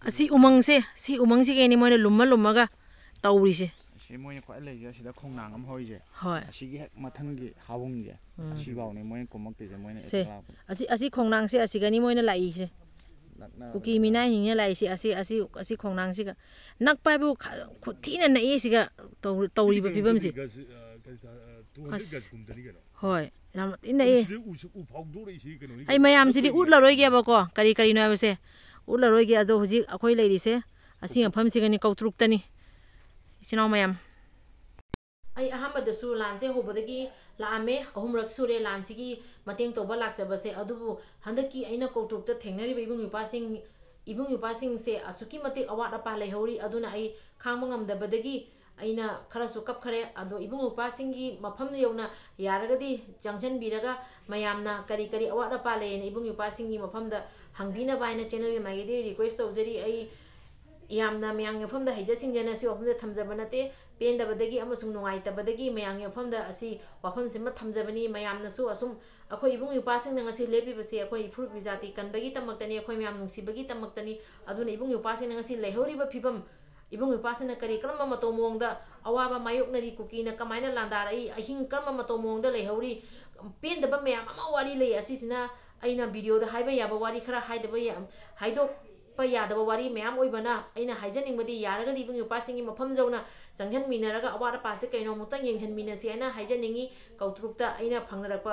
ꯑꯁꯤ ꯎꯃꯪꯁꯦ, ꯁꯤ ꯎꯃꯪꯁꯤꯒꯤꯅꯤ ꯃꯣꯏꯅ ꯂꯨꯝꯃ ꯂꯨꯝꯃꯒ ꯇꯧꯔꯤꯁꯦ꯫ ꯑꯁꯤ ꯃꯣꯏꯅ ꯈ꯭ꯋꯥꯏ ꯂꯩꯁꯦ ꯑꯁꯤꯗ ꯈꯣꯡꯅꯥꯡ ꯑꯃ ꯍꯧꯔꯤꯁꯦ꯫ ꯍꯣꯏ꯫ ꯑꯁꯤꯒꯤ ꯍꯦꯛ ꯃꯊꯪꯒꯤ ꯍꯥꯎꯕꯨꯡꯁꯦ꯫ ꯎꯝ꯫ ꯑꯁꯤꯐꯥꯎꯅꯦ ꯃꯣꯏꯅ ꯀꯨꯝꯃꯛꯇꯣꯏꯁꯦ, ꯃꯣꯏꯅ ꯁꯦ, attack ꯂꯥꯛꯄꯗ꯫ ꯑꯁꯤ, ꯑꯁꯤ ꯈꯣꯡꯅꯥꯡꯁꯦ ꯑꯁꯤꯒꯅꯤ ꯃꯣꯏꯅ ꯂꯥꯛꯏꯁꯦ꯫ ꯀꯨꯀꯤ ꯃꯤꯅꯥꯏꯁꯤꯡꯅ ꯂꯥꯛꯏꯁꯤ ꯑꯁꯤ, ꯑꯁꯤ, ꯑꯁꯤ ꯈꯣꯡꯅꯥꯡꯁꯤꯒ ꯅꯛꯄ ꯍꯥꯏꯕꯨ ꯈ-, ꯈꯨ-, ꯊꯤꯅ ꯅꯛꯏ ꯁꯤꯒ ꯇꯧ-, ꯇꯧꯔꯤꯕ ꯐꯤꯕꯝꯁꯤ꯫ ꯑꯁ꯫ ꯍꯣꯏ, ꯌꯥꯝ ꯊꯤꯅ ꯅꯛꯏ꯫ ꯑꯩ ꯃꯌꯥꯝꯁꯤꯗꯤ ꯎꯠꯂꯔꯣꯏꯒꯦꯕꯀꯣ, ꯀꯔꯤ ꯀꯔꯤꯅꯣ ꯍꯥꯏꯕꯁꯦ ꯎꯠꯂꯔꯣꯏꯒꯦ꯫ ꯑꯗꯣ ꯍꯧꯖꯤꯛ ꯑꯩꯈꯣꯏ ꯂꯩꯔꯤꯁꯦ ꯑꯁꯤ ꯃꯐꯝꯁꯤꯒꯅꯤ, ꯀꯧꯇ꯭ꯔꯨꯛꯇꯅꯤ, ꯏꯆꯤꯟ ꯏꯅꯥꯎ ꯃꯌꯥꯝ꯫ ꯑꯩ ꯑꯍꯥꯟꯕꯗꯁꯨ ꯂꯥꯟꯁꯦ ꯍꯧꯕꯗꯒꯤ ꯂꯥꯛꯑꯝꯃꯦ, ꯑꯍꯨꯝꯔꯛ ꯁꯨꯔꯦ ꯂꯥꯟꯁꯤꯒꯤ ꯃꯇꯦꯡ ꯇꯧꯕ ꯂꯥꯛꯆꯕꯁꯦ꯫ ꯑꯗꯨꯕꯨ ꯍꯟꯗꯛꯀꯤ ꯑꯩꯅ ꯀꯧꯇ꯭ꯔꯨꯛꯇ ꯊꯦꯡꯅꯔꯤꯕ ꯏꯕꯨꯡ ꯏꯄ꯭ꯋꯥꯁꯤꯡ, ꯏꯕꯨꯡ ꯏꯄ꯭ꯋꯥꯁꯤꯡꯁꯦ ꯑꯁꯨꯛꯀꯤ ꯃꯇꯤꯛ ꯑꯋꯥꯠ ꯑꯄꯥ ꯂꯩꯍꯧꯔꯤ꯫ ꯑꯗꯨꯅ ꯑꯩ ꯈꯥꯡꯕ ꯉꯝꯗꯕꯗꯒꯤ ꯑꯩꯅ ꯈꯔꯁꯨ ꯀꯞꯈꯔꯦ꯫ ꯑꯗꯣ ꯏꯕꯨꯡ ꯏꯄ꯭ꯋꯥꯁꯤꯡꯒꯤ ꯃꯐꯝ ꯌꯧꯅ ꯌꯥꯔꯒꯗꯤ ꯆꯪꯁꯤꯟꯕꯤꯔꯒ ꯃꯌꯥꯝꯅ ꯀꯔꯤ ꯀꯔꯤ ꯑꯋꯥꯠ ꯑꯄꯥ ꯂꯩꯌꯦꯅ ꯏꯕꯨꯡ ꯏꯄ꯭ꯋꯥꯁꯤꯡꯒꯤ ꯃꯐꯝꯗ ꯍꯪꯕꯤꯅꯕ ꯍꯥꯏꯅ channelꯒꯤ ꯃꯥꯏꯀꯩꯗꯒꯤ request ꯇꯧꯖꯔꯤ꯫ ꯑꯩ ꯌꯥꯝꯅ ꯃꯌꯥꯝꯒꯤ ꯃꯐꯝꯗ ꯍꯩꯖ ꯁꯤꯡꯖꯅ ꯁꯤ ꯋꯥꯐꯝꯗ ꯊꯝꯖꯕ ꯅꯠꯇꯦ꯫ ꯄꯦꯟꯗꯕꯗꯒꯤ ꯑꯃꯁꯨꯡ ꯅꯨꯡꯉꯥꯏꯇꯕꯗꯒꯤ ꯃꯌꯥꯝꯒꯤ ꯃꯐꯝꯗ ꯑꯁꯤ ꯋꯥꯐꯝꯁꯤꯃ ꯊꯝꯖꯕꯅꯤ꯫ ꯃꯌꯥꯝꯅꯁꯨ ꯑꯁꯨꯝ ꯑꯩꯈꯣꯏ ꯏꯕꯨꯡ ꯏꯄ꯭ꯋꯥꯁꯤꯡꯅ ꯉꯁꯤ ꯂꯦꯞꯄꯤꯕꯁꯦ ꯑꯩꯈꯣꯏ ꯏꯐꯨꯔꯨꯞ ꯏꯖꯥꯇꯤ ꯀꯟꯕꯒꯤꯗꯃꯛꯇꯅꯤ, ꯑꯩꯈꯣꯏ ꯃꯌꯥꯝ ꯅꯨꯡꯁꯤꯕꯒꯤꯗꯃꯛꯇꯅꯤ꯫ ꯑꯗꯨꯅ ꯏꯕꯨꯡ ꯏꯄ꯭ꯋꯥꯁꯤꯡꯅ ꯉꯁꯤ ꯂꯩꯍꯧꯔꯤꯕ ꯐꯤꯕꯝ, ꯏꯕꯨꯡ ꯏꯄ꯭ꯋꯥꯁꯤꯡꯅ ꯀꯔꯤ ꯀꯔꯝꯕ ꯃꯇꯧ ꯃꯑꯣꯡꯗ ꯑꯋꯥꯕ ꯃꯥꯌꯣꯛꯅꯔꯤ, ꯀꯨꯀꯤꯅ ꯀꯃꯥꯏꯅ ꯂꯥꯟꯗꯥꯔꯛꯏ, ꯑꯍꯤꯡ ꯀꯔꯝꯕ ꯃꯇꯧ ꯃꯑꯣꯡꯗ ꯂꯩꯍꯧꯔꯤ, ꯄꯦꯟꯗꯕ ꯃꯌꯥꯝ ꯑꯃ ꯋꯥꯔꯤ ꯂꯩ꯫ ꯑꯁꯤꯁꯤꯅ ꯑꯩꯅ videoꯗ ꯍꯥꯏꯕ ꯌꯥꯕ ꯋꯥꯔꯤ ꯈꯔ ꯍꯥꯏꯗꯕ ꯌꯥ-, ꯍꯥꯏꯗꯣꯛ ꯄ ꯌꯥꯗꯕ ꯋꯥꯔꯤ ꯃꯌꯥꯝ ꯑꯣꯏꯕꯅ ꯑꯩꯅ ꯍꯥꯏꯖꯅꯤꯡꯕꯗꯤ ꯌꯥꯔꯒꯗꯤ ꯏꯕꯨꯡ ꯏꯄ꯭ꯋꯥꯁꯤꯡꯒꯤ ꯃꯐꯝ ꯌꯧꯅ ꯆꯪꯁꯤꯟꯃꯤꯟꯅꯔꯒ ꯑꯋꯥꯠ ꯑꯄꯥꯁꯦ ꯀꯩꯅꯣ ꯑꯃꯨꯛꯇꯪ ꯌꯦꯡꯁꯤꯟꯃꯤꯟꯅꯁꯤ ꯍꯥꯏꯅ ꯍꯥꯏꯖꯅꯤꯡꯉꯤ꯫ ꯀꯧꯇ꯭ꯔꯨꯛꯇ ꯑꯩꯅ ꯐꯪꯅꯔꯛꯄ,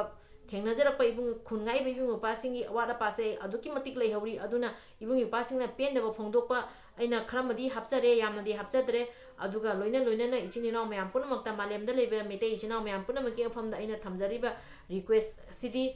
ꯊꯦꯡꯅꯖꯔꯛꯄ ꯏꯕꯨꯡ, ꯈꯨꯟ ꯉꯥꯛꯏꯕ ꯏꯕꯨꯡ ꯏꯄ꯭ꯋꯥꯁꯤꯡꯒꯤ ꯑꯋꯥꯠ ꯑꯄꯥꯁꯦ ꯑꯗꯨꯛꯀꯤ ꯃꯇꯤꯛ ꯂꯩꯍꯧꯔꯤ꯫ ꯑꯗꯨꯅ ꯏꯕꯨꯡ ꯏꯄ꯭ꯋꯥꯁꯤꯡꯅ ꯄꯦꯟꯗꯕ ꯐꯣꯡꯗꯣꯛꯄ ꯑꯩꯅ ꯈꯔꯃꯗꯤ ꯍꯥꯞꯆꯔꯦ, ꯌꯥꯝꯅꯗꯤ ꯍꯥꯞꯆꯗ꯭ꯔꯦ꯫ ꯑꯗꯨꯒ ꯂꯣꯏꯅ ꯂꯣꯏꯅꯅ ꯏꯆꯤꯟ ꯏꯅꯥꯎ ꯃꯌꯥꯝ ꯄꯨꯝꯅꯃꯛꯇ, ꯃꯥꯂꯦꯝꯗ ꯂꯩꯕ ꯃꯩꯇꯩ ꯏꯆꯤꯟ ꯏꯅꯥꯎ ꯃꯌꯥꯝ ꯄꯨꯝꯅꯃꯛꯀꯤ ꯃꯐꯝꯗ ꯑꯩꯅ ꯊꯝꯖꯔꯤꯕ request ꯁꯤꯗꯤ,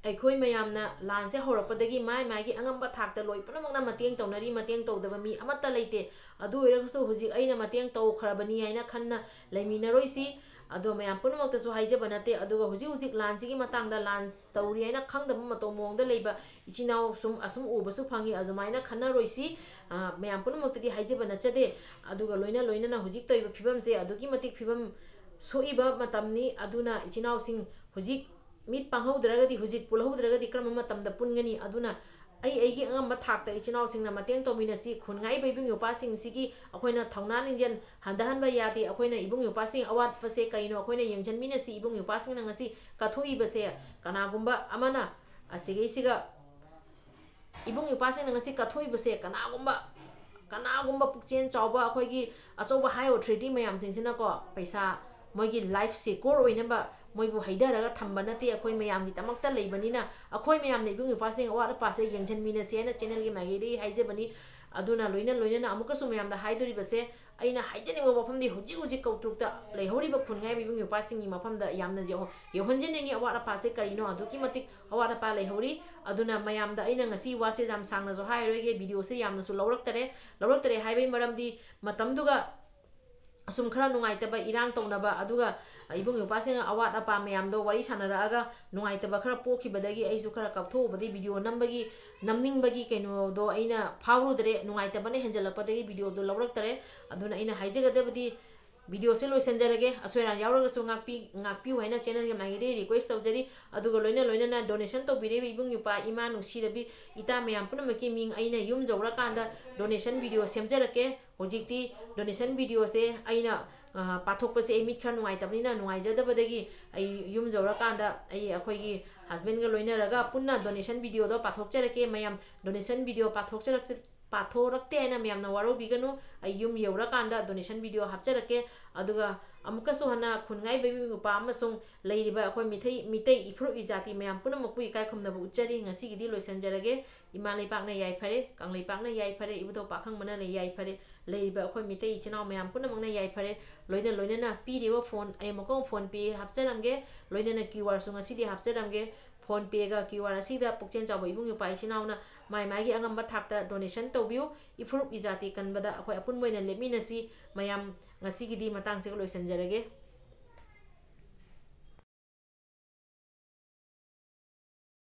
ꯑꯩꯈꯣꯏ ꯃꯌꯥꯝꯅ ꯂꯥꯟꯁꯦ ꯍꯧꯔꯛꯄꯗꯒꯤ ꯃꯥꯏ ꯃꯥꯏꯒꯤ ꯑꯉꯝꯕ ꯊꯥꯛꯇ ꯂꯣꯏ ꯄꯨꯝꯅꯃꯛꯅ ꯃꯇꯦꯡ ꯇꯧꯅꯔꯤ, ꯃꯇꯦꯡ ꯇꯧꯗꯕ ꯃꯤ ꯑꯃꯠꯇ ꯂꯩꯇꯦ꯫ ꯑꯗꯨ ꯑꯣꯏꯔꯒꯁꯨ ꯍꯧꯖꯤꯛ ꯑꯩꯅ ꯃꯇꯦꯡ ꯇꯧꯈ꯭ꯔꯕꯅꯤ ꯍꯥꯏꯅ ꯈꯟꯅ ꯂꯩꯃꯤꯟꯅꯔꯣꯏꯁꯤ꯫ ꯑꯗꯣ ꯃꯌꯥꯝ ꯄꯨꯝꯅꯃꯛꯇꯁꯨ ꯍꯥꯏꯖꯕ ꯅꯠꯇꯦ꯫ ꯑꯗꯨꯒ ꯍꯧꯖꯤꯛ ꯍꯧꯖꯤꯛ ꯂꯥꯟꯁꯤꯒꯤ ꯃꯇꯥꯡꯗ ꯂꯥꯟ ꯇꯧꯔꯤ ꯍꯥꯏꯅ ꯈꯪꯗꯕ ꯃꯇꯧ ꯃꯑꯣꯡꯗ ꯂꯩꯕ ꯏꯆꯤꯟ ꯏꯅꯥꯎ ꯁꯨꯝ ꯑꯁꯨꯝ ꯎꯕꯁꯨ ꯐꯪꯉꯤ, ꯑꯗꯨꯃꯥꯏꯅ ꯈꯟꯅꯔꯣꯏꯁꯤ꯫ ꯑ, ꯃꯌꯥꯝ ꯄꯨꯝꯅꯃꯛꯇꯗꯤ ꯍꯥꯏꯖꯕ ꯅꯠꯆꯗꯦ꯫ ꯑꯗꯨꯒ ꯂꯣꯏꯅ ꯂꯣꯏꯅꯅ ꯍꯧꯖꯤꯛ ꯇꯧꯔꯤꯕ ꯐꯤꯕꯝꯁꯦ ꯑꯗꯨꯛꯀꯤ ꯃꯇꯤꯛ ꯐꯤꯕꯝ ꯁꯣꯛꯏꯕ ꯃꯇꯝꯅꯤ꯫ ꯑꯗꯨꯅ ꯏꯆꯤꯟ ꯏꯅꯥꯎꯁꯤꯡ ꯍꯧꯖꯤꯛ ꯃꯤꯠ ꯄꯥꯡꯍꯧꯗ꯭ꯔꯒꯗꯤ, ꯍꯧꯖꯤꯛ ꯄꯨꯜꯍꯧꯗ꯭ꯔꯒꯗꯤ ꯀꯔꯝꯕ ꯃꯇꯝꯗ ꯄꯨꯟꯒꯅꯤ? ꯑꯗꯨꯅ ꯑꯩ ꯑꯩꯒꯤ ꯑꯉꯝꯕ ꯊꯥꯛꯇ ꯏꯆꯤꯟ ꯏꯅꯥꯎꯁꯤꯡꯅ ꯃꯇꯦꯡ ꯇꯧꯃꯤꯟꯅꯁꯤ꯫ ꯈꯨꯟ ꯉꯥꯛꯏꯕ ꯏꯕꯨꯡ ꯏꯄ꯭ꯋꯥꯁꯤꯡꯁꯤꯒꯤ ꯑꯩꯈꯣꯏꯅ ꯊꯧꯅꯥ ꯂꯤꯡꯖꯦꯜ ꯍꯟꯊꯍꯟꯕ ꯌꯥꯗꯦ꯫ ꯑꯩꯈꯣꯏꯅ ꯏꯕꯨꯡ ꯏꯄ꯭ꯋꯥꯁꯤꯡ ꯑꯋꯥꯠꯄꯁꯦ ꯀꯩꯅꯣ ꯑꯩꯈꯣꯏꯅ ꯌꯦꯡꯁꯤꯟꯃꯤꯟꯅꯁꯤ꯫ ꯏꯕꯨꯡ ꯏꯄ꯭ꯋꯥꯁꯤꯡꯅ ꯉꯁꯤ ꯀꯠꯊꯣꯛꯏꯕꯁꯦ ꯀꯅꯥꯒꯨꯝꯕ ꯑꯃꯅ ꯑꯁꯤꯒꯩꯁꯤꯒ ꯏꯕꯨꯡ ꯏꯄ꯭ꯋꯥꯁꯤꯡꯅ ꯉꯁꯤ ꯀꯠꯊꯣꯛꯏꯕꯁꯦ ꯀꯅꯥꯒꯨꯝꯕ, ꯀꯅꯥꯒꯨꯝꯕ ꯄꯨꯛꯆꯦꯜ ꯆꯥꯎꯕ ꯑꯩꯈꯣꯏꯒꯤ ꯑꯆꯧꯕ high authority ꯃꯌꯥꯝꯁꯤꯡꯁꯤꯅꯀꯣ, ꯄꯩꯁꯥ, ꯃꯣꯏꯒꯤ life secure ꯑꯣꯏꯅꯕ, ꯃꯣꯏꯕꯨ ꯍꯩꯊꯔꯒ ꯊꯝꯕ ꯅꯠꯇꯦ꯫ ꯑꯩꯈꯣꯏ ꯃꯌꯥꯝꯒꯤꯗꯃꯛꯇ ꯂꯩꯕꯅꯤꯅ ꯑꯩꯈꯣꯏ ꯃꯌꯥꯝꯅ ꯏꯕꯨꯡ ꯏꯄ꯭ꯋꯥꯁꯤꯡ ꯑꯋꯥꯠ ꯑꯄꯥꯁꯦ ꯌꯦꯡꯁꯤꯟꯃꯤꯟꯅꯁꯦ ꯍꯥꯏꯅ channelꯒꯤ ꯃꯥꯏꯀꯩꯗꯒꯤ ꯍꯥꯏꯖꯕꯅꯤ꯫ ꯑꯗꯨꯅ ꯂꯣꯏꯅ ꯂꯣꯏꯅꯅ ꯑꯃꯨꯛꯀꯁꯨ ꯃꯌꯥꯝꯗ ꯍꯥꯏꯗꯣꯔꯤꯕꯁꯦ, ꯑꯩꯅ ꯍꯥꯏꯖꯅꯤꯡꯕ ꯋꯥꯐꯝꯗꯤ ꯍꯧꯖꯤꯛ ꯍꯧꯖꯤꯛ ꯀꯧꯇ꯭ꯔꯨꯛꯇ ꯂꯩꯍꯧꯔꯤꯕ ꯈꯨꯟꯉꯥꯏꯕ ꯏꯕꯨꯡ ꯏꯄ꯭ꯋꯥꯁꯤꯡꯒꯤ ꯃꯐꯝꯗ ꯌꯥꯝꯅ ꯌꯧ-, ꯌꯧꯍꯟꯖꯅꯤꯡꯉꯤ꯫ ꯑꯋꯥꯠ ꯑꯄꯥꯁꯦ ꯀꯔꯤꯅꯣ? ꯑꯗꯨꯛꯀꯤ ꯃꯇꯤꯛ ꯑꯋꯥꯠ ꯑꯄꯥ ꯂꯩꯍꯧꯔꯤ꯫ ꯑꯗꯨꯅ ꯃꯌꯥꯝꯗ ꯑꯩꯅ ꯉꯁꯤ ꯋꯥꯁꯦ ꯌꯥꯝ ꯁꯥꯡꯅꯁꯨ ꯍꯥꯏꯔꯣꯏꯒꯦ, videoꯁꯦ ꯌꯥꯝꯅꯁꯨ ꯂꯧꯔꯛꯇꯔꯦ꯫ ꯂꯧꯔꯛꯇꯔꯦ ꯍꯥꯏꯕꯒꯤ ꯃꯔꯝꯗꯤ ꯃꯇꯝꯗꯨꯒ ꯑꯁꯨꯝ ꯈꯔ ꯅꯨꯡꯉꯥꯏꯇꯕ ꯏꯔꯥꯡ ꯇꯧꯅꯕ, ꯑꯗꯨꯒ ꯏꯕꯨꯡ ꯏꯄ꯭ꯋꯥꯁꯤꯡ ꯑꯋꯥꯠ ꯑꯄꯥ ꯃꯌꯥꯝꯗꯣ ꯋꯥꯔꯤ ꯁꯥꯟꯅꯔꯛꯑꯒ ꯅꯨꯡꯉꯥꯏꯇꯕ ꯈꯔ ꯄꯣꯛꯈꯤꯕꯗꯒꯤ ꯑꯩꯁꯨ ꯈꯔ ꯀꯞꯊꯣꯛꯎꯕꯗꯒꯤ video ꯅꯝꯕꯒꯤ, ꯅꯝꯅꯤꯡꯕꯒꯤ ꯀꯩꯅꯣꯗꯣ ꯑꯩꯅ ꯐꯥꯎꯔꯨꯗ꯭ꯔꯦ꯫ ꯅꯨꯡꯉꯥꯏꯇꯕꯅ ꯍꯦꯟꯖꯜꯂꯛꯄꯗꯒꯤ videoꯗꯣ ꯂꯧꯔꯛꯇꯔꯦ꯫ ꯑꯗꯨꯅ ꯑꯩꯅ ꯍꯥꯏꯖꯒꯗꯕꯗꯤ videoꯁꯦ ꯂꯣꯏꯁꯤꯟꯖꯔꯒꯦ꯫ ꯑꯁꯣꯏ ꯑꯔꯥꯟ ꯌꯥꯎꯔꯒꯁꯨ ꯉꯥꯛꯄꯤ-, ꯉꯥꯛꯄꯤꯌꯨ ꯍꯥꯏꯅ channelꯒꯤ ꯃꯥꯏꯀꯩꯗꯒꯤ request ꯇꯧꯖꯔꯤ꯫ ꯑꯗꯨꯒ ꯂꯣꯏꯅ ꯂꯣꯏꯅꯅ donation ꯇꯧꯕꯤꯔꯤꯕ ꯏꯕꯨꯡ ꯏꯄ꯭ꯋꯥ, ꯏꯃꯥ ꯅꯨꯡꯁꯤꯔꯕꯤ ꯏꯇꯥ ꯃꯌꯥꯝ ꯄꯨꯝꯅꯃꯛꯀꯤ ꯃꯤꯡ ꯑꯩꯅ ꯌꯨꯝ ꯌꯧꯔꯀꯥꯟꯗ donation video ꯁꯦꯝꯖꯔꯛꯀꯦ꯫ ꯍꯧꯖꯤꯛꯇꯤ donation videoꯁꯦ ꯑꯩꯅ, ꯑ, ꯄꯥꯊꯣꯛꯄꯁꯦ ꯑꯩ ꯃꯤꯠ ꯈꯔ ꯅꯨꯡꯉꯥꯏꯇꯕꯅꯤꯅ ꯅꯨꯡꯉꯥꯏꯖꯗꯕꯗꯒꯤ ꯑꯩ ꯌꯨꯝ ꯌꯧꯔꯀꯥꯟꯗ ꯑꯩ ꯑꯩꯈꯣꯏꯒꯤ husbandꯒ ꯂꯣꯏꯅꯔꯒ ꯄꯨꯟꯅ donation videoꯗꯣ ꯄꯥꯊꯣꯛꯆꯔꯛꯀꯦ꯫ ꯃꯌꯥꯝ donation video ꯄꯥꯊꯣꯛꯆꯔꯛ-, ꯄꯥꯊꯣꯔꯛꯇꯦ ꯍꯥꯏꯅ ꯃꯌꯥꯝꯅ ꯋꯥꯔꯧꯕꯤꯒꯅꯨ꯫ ꯑꯩ ꯌꯨꯝ ꯌꯧꯔꯀꯥꯟꯗ donation video ꯍꯥꯞꯆꯔꯛꯀꯦ꯫ ꯑꯗꯨꯒ ꯑꯃꯨꯛꯀꯁꯨ ꯍꯟꯅ ꯈꯨꯟꯉꯥꯏꯕ ꯏꯕꯨꯡ ꯏꯄ꯭ꯋꯥ ꯑꯃꯁꯨꯡ ꯂꯩꯔꯤꯕ ꯑꯩꯈꯣꯏ ꯃꯤꯇꯩ, ꯃꯤꯇꯩ ꯏꯐꯨꯔꯨꯞ ꯏꯖꯥꯇꯤ ꯃꯌꯥꯝ ꯄꯨꯝꯅꯃꯛꯄꯨ ꯏꯀꯥꯏ ꯈꯨꯝꯅꯕ ꯎꯠꯆꯔꯤ꯫ ꯉꯁꯤꯒꯤꯗꯤ ꯂꯣꯏꯁꯤꯟꯖꯔꯒꯦ꯫ ꯏꯃꯥ ꯂꯩꯄꯥꯛꯅ ꯌꯥꯏꯐꯔꯦ, ꯀꯪꯂꯩꯄꯥꯛꯅ ꯌꯥꯏꯐꯔꯦ, ꯏꯕꯨꯙꯧ ꯄꯥꯈꯪꯕꯅ ꯂꯩ ꯌꯥꯏꯐꯔꯦ, ꯂꯩꯔꯤꯕ ꯑꯩꯈꯣꯏ ꯃꯤꯇꯩ ꯏꯆꯤꯟ ꯏꯅꯥꯎ ꯃꯌꯥꯝ ꯄꯨꯝꯅꯃꯛꯅ ꯌꯥꯏꯐꯔꯦ꯫ ꯂꯣꯏꯅ ꯂꯣꯏꯅꯅ ꯄꯤꯔꯤꯕ phone, ꯑꯩ ꯑꯃꯨꯛꯀ ꯑꯃꯨꯛ PhonePe ꯍꯥꯞꯆꯔꯝꯒꯦ, ꯂꯣꯏꯅꯅ QR ꯁꯨ ꯉꯁꯤꯗꯤ ꯍꯥꯞꯆꯔꯝꯒꯦ꯫ PhonePeꯒ QR ꯑꯁꯤꯗ ꯄꯨꯛꯆꯦꯜ ꯆꯥꯎꯕ ꯏꯕꯨꯡ ꯏꯄ꯭ꯋꯥ ꯏꯆꯤꯟ ꯏꯅꯥꯎꯅ ꯃꯥꯏ ꯃꯥꯏꯒꯤ ꯑꯉꯝꯕ ꯊꯥꯛꯇ donation ꯇꯧꯕꯤꯌꯨ꯫ ꯏꯐꯨꯔꯨꯞ ꯏꯖꯥꯇꯤ ꯀꯟꯕꯗ ꯑꯩꯈꯣꯏ ꯑꯄꯨꯟꯕ ꯑꯣꯏꯅ ꯂꯦꯞꯃꯤꯟꯅꯁꯤ꯫ ꯃꯌꯥꯝ, ꯉꯁꯤꯒꯤꯗꯤ ꯃꯇꯥꯡꯁꯤꯒ ꯂꯣꯏꯁꯤꯟꯖꯔꯒꯦ꯫